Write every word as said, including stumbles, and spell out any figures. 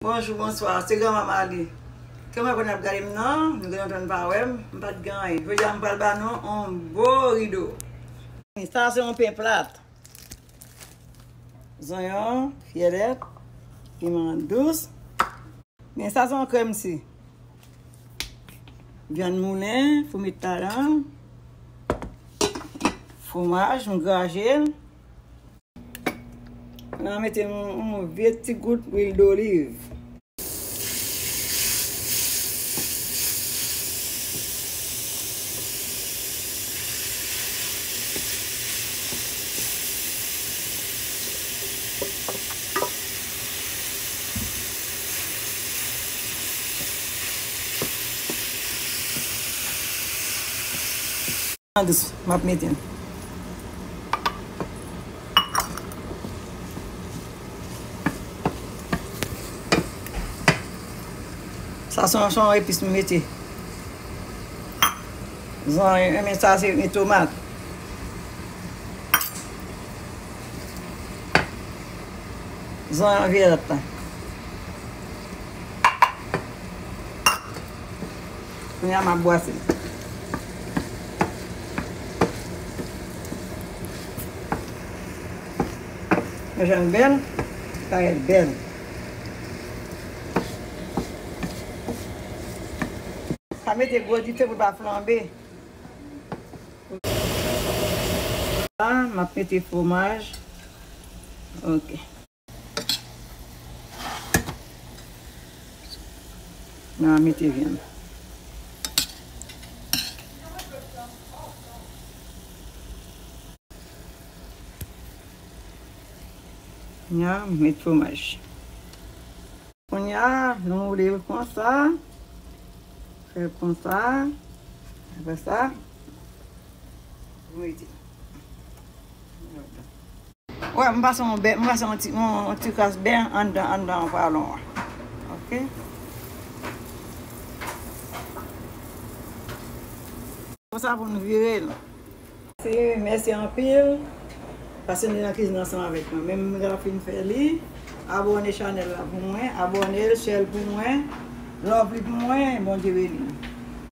Bonjou, bonswa, se granmanman li. Kè mwen konn ap gade m nan, nou gen lontan n pa wè m, m pa t gen anyen. Jodi a m pral ba nou yon bo rido. Sa se yon pen plat. Zonyon, fyèlèt, piman dous. Men sa se yon krèm si. Vyann moulen, foumit ladan. Fwomaj, m graje l. N a mete yon, yon vye ti gout lwil doliv. Dous, m ap mete l. Sa se yon, se yon epis m mete. Zan, men sa se yon tomat. Zan, vyèt la. Kounye a m ap bwase l. Mwen jan l bèl, parèt bèl. Pa mete gwo dife pou l pa flanbe. La, m ap mete fwomaj. Ok. N a mete vyann. N a met fwomaj. Kounye a, nou woule l konsa. Fè l konsa. Apre sa, nou mete. Wè, m pase yon bè, m pase yon ti, yon, yon ti kras bè anndan, anndan pwalon an. Ok. Konsa pou n vire l. Mèsi, mèsi anpil. Pase nou nan kizin ansanm avèk mwen. Menm m gen fin fè li. Abòne chanèl la pou mwen. Abòne l, share l pou mwen. Love li pou mwen. Bondye beni nou.